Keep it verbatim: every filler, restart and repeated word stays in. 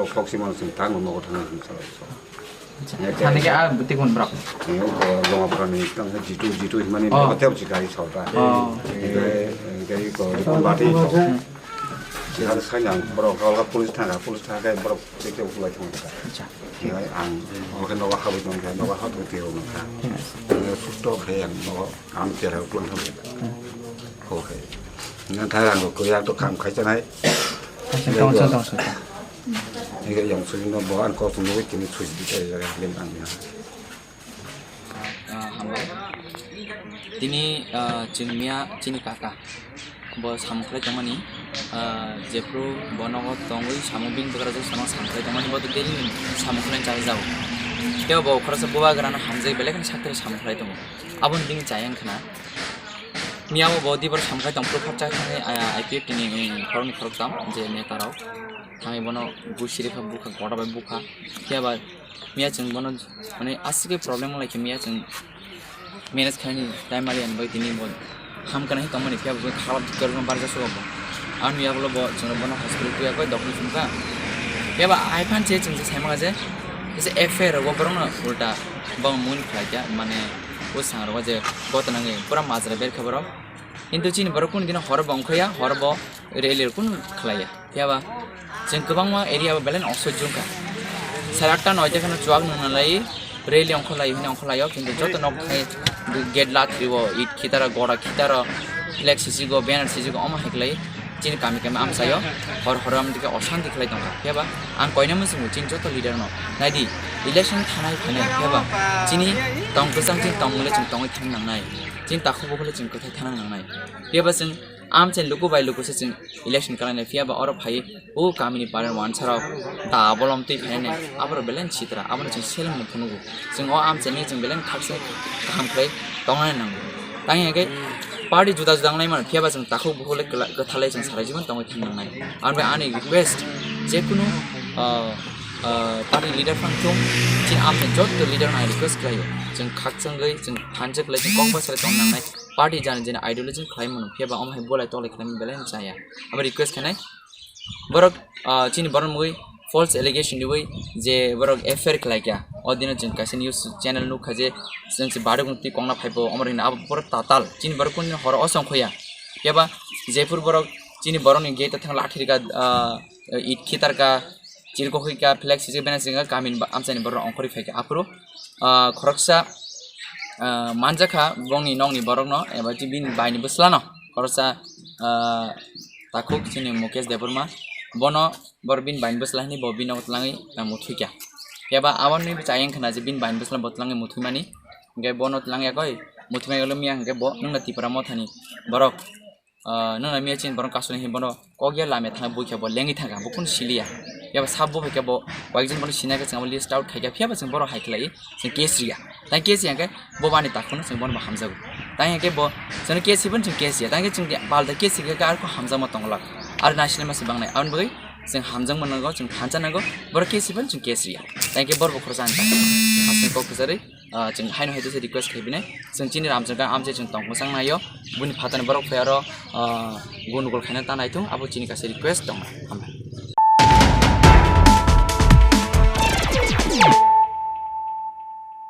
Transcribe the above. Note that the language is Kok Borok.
Sok si mano chwng tang nogo thangna chwng sa. Acha. Thani ke a buti kun brak. Ni o Longapura ni tang jitu jitu himani Oh. Hotel si gari sa ta. Oh. Engke engke ko bati. Sihar sai nang borok ka police thana police thana kai borok chek chek ulai thang ta. Acha. Ang oke nogo habui tong ka nogo habui tiro nang ka. Susto khai ang nogo. Ang chera uklung thang. Ho hai. Nang thai ang ko ya to kam khai chanai. Tong sung tong sung. Ege yang sui no bo an ko sung no kini sui di chai jaga bin ang ya. Ah, hambai. Tini ah, chini miya chini kaka. Bo samung khlai tongmani ah, jephru bo nogo tongwi samung bini bwkrajak samung samung khlai tongmani bo to daily samung khlai chajak. Tei bo khoroksa bubagrano hamjai belai kheno sakhe samung khlai tongo. Aboni bini chayang khna. Miya bo bo dibor samung khlai tong phuru khoroksa thangwi ah, I P F T ni khoroknwi khoroktham je neta rok thangwi bono busi rikha bukha goda bai bukha. Phiya ba miya chwng bono mane aswk khe problem wng lai khe miya chwng manage khaini time ali ani bai tini bo ham kana hi tongmani phiya bo khala dikar no barja sugo bo. Ani yagulo bo chwng bono hospital tuya koi dokni sumkha. Phiya ba ai phan che chwng se saimanga je kisa affair rogo borokno ulta bang mun khlai kya mane o sang rogo je gotna ngi pura majra ber khe borok. Kintu chini borok kunu dino hor bo ongkhorya, hor bo rally rok kunu khlaiya. Phiya ba chwng kwbangma area bo belai no osoijwng kha. Sara atta noita kheno chuak nung nalai rally ongkholai hwnwi ongkholaio, kintu joto nok thai gate lathrio, it khitaro, gora khitaro, flag sisigo, banner sisigo, omo hai khlai chini kami kami amchaio hor hor amtike oshanti khlai tongkha. Phiya ba ang koina muchungo chini joto leader no naidi election thanai phainai, phiya ba chini tong kwchang chini tong mole chwng tongwi thang nangnai. Chini takhuk bukhuk le chwng kwthai thana nangnai. Phiya ba chwng amchaini luku bai luku se chwng election kalainai, phiya ba oro phai o kamini paren wansarok da bolom twi phainai, aborok belai sitra, abono chwng seleng no phunugo. Chwng o amchaini chwng belai khaksa kaham khlai tongnai nango. Tang hingke party juda juda wngnai mano, phiya ba chwng takhuk bukhuk le kwla-, kwthalai chwng sarai jibon tongwi thang nangnai. Ang bai ani request, jekunu, ah, ah, party leader phang chwng chini amchaini joto leader no ang request khlaio, chwng khakchangwi chwng phanjak lai chwng kok bwsai tong nangnai. Party jani jani ideology khlai mano, phiya ba omo hai bolai tolai khlai mano belai no chaya. Abo request khainai. Borok, ah, chini borok mui false allegation riwi je borok F I R khlai kya. O dino chwng kaisa news channel nukha je chwng se baruk twi kongna phaibo omo rwna abo borok tatal. Chini borok kunu horo osong khoya. Phiya ba jephuru borok chini borokni gate o thang lathi rika, ah, it khitar ka, chirko hoi ka, flag sijak bena sijak kamin ba amchaini borok ongkhorwi phai kha. Aphuru, ah, khoroksa, ah, manjakha bongni nokni borokno eba bini baini bwslano khoroksa, ah, takhuk chini Mukesh Debbarma bono bor bini baini bwsla hini bo bini nogo twlangwi, ah, muthwi kha. Eba aboni chayeng khna je bini baini bwsla bo twlangwi muthwi mani hingke bono twlang yakoi muthwi mani ulo miya hingke bo nungna Tipra mothani borok Ah, nung na miya chini borok kasuni hin bono kok ya lamya thang bui khe bo lengwi thang kha, bo kun siliya. Phiya ba sabo bai khe bo koyekjon bono sinai khe chwng abo list out khai kha, phiya ba chwng borok hai khlai chwng case riya. Tai case yang khe bo bani takhuk no chwng bono bo hamjago. Tai hingke bo chwng case hibon chwng case ya. Tai hingke chwng balda case hingke ar ko hamjakma tongla. Ar naisini masi bangnai. Aboni bagwi chwng hamjakma nango, chwng thansa nango. Borok case hibon chwng case riya. Tai hingke borok bo khoroksa ang kha. Hasini kok kwcharwi. Ah, chwng haino hai se request khai bini. Chwng chini Ramchakra amchai chwng tong mwchang naio. Buni phatani borok phai aro, ah, gun gol khaina ta naithung, abo chini kaisa request tong. Hambai.